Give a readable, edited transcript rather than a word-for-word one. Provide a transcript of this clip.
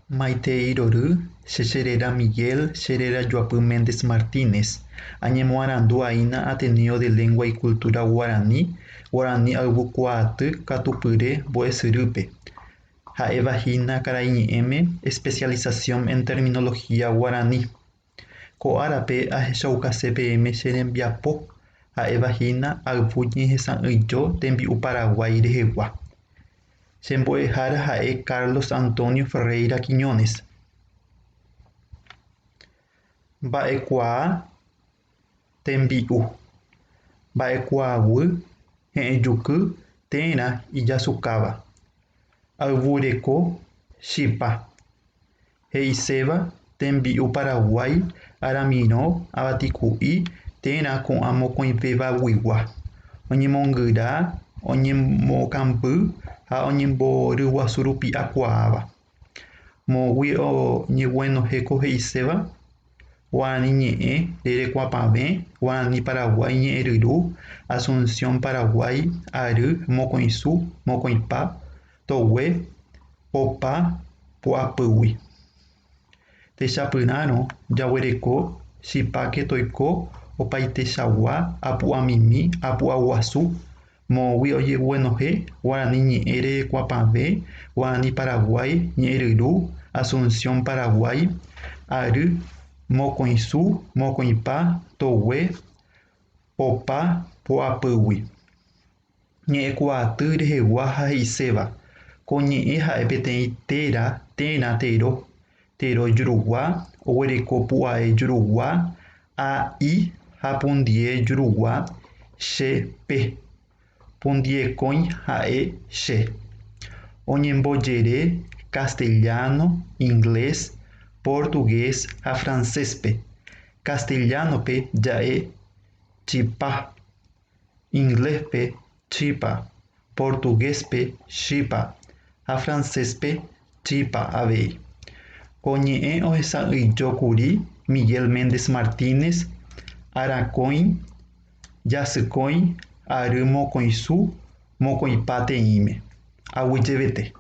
Maitei rory, che cheréra Miguel, che rerajoapy Méndez Martínez. Añemoarandu'aína Ateneo de Lengua y Cultura Guarani, Guarani Ayvukuaaty Katupyre Mbo'esyrýpe, ha'evahína karaiñe'ẽme Especialización en Terminología Guarani. Ko árape ahechaukase peẽme che rembiapo, ha'evahína ayvu ñehesa'ỹijo tembi'u Paraguái rehegua. Che mbo'ehára ha'e Carlos Antonio Ferreira Quiñónez. Mba'ekuaa tembi'u. Mba'ekuaaguy he'ẽjuky térã ijasukáva. Ayvu reko chipa. He'iséva tembi'u Paraguái aramirõ avatiku'i térã ko'ã mokõivévaguigua, oñemongyra, oñemokamby ha oñemboryguasurupi'akuaáva. Moõgui oñeguenohẽ ko he'iséva Guarani ñe'ẽ rerekuapavẽ, Guarani Paraguái ñe'ẽryru, Asunción Paraguái, ary, mokõisu, mokõipa, togue, popa poapýgui. Techapyrãrõ jaguereko chipáke toiko opaitechagua apu'amimi apu'aguasu moõgui ojeguenohẽ Guarani ñe'ẽ rerekuapavẽ, Guarani Paraguái ñe'ẽryru, Asunción Paraguái, ary, mokõisu, mokõipa, togue, popa poapýgui. Ñe'ẽkuaaty rehegua ha he'iséva, ko ñe'ẽ ha'e peteĩ téra térã tero, tero jurugua, oguereko pu'ae jurugua, a, i ha pundie jurugua, che, pe. Pundiekõi ha'e che. Oñembojere castellano, inglés, portugués ha francés-pe. Castellano-pe ja'e chipa. Ingléspe chipa, portuguéspe chipa ha francéspe chipa avei. Ko ñe'ẽ ohesa'ỹijókuri Miguel Méndez Martínez arakõi jasykõi ary mokõisu mokõipa teĩme. Aguyjevete.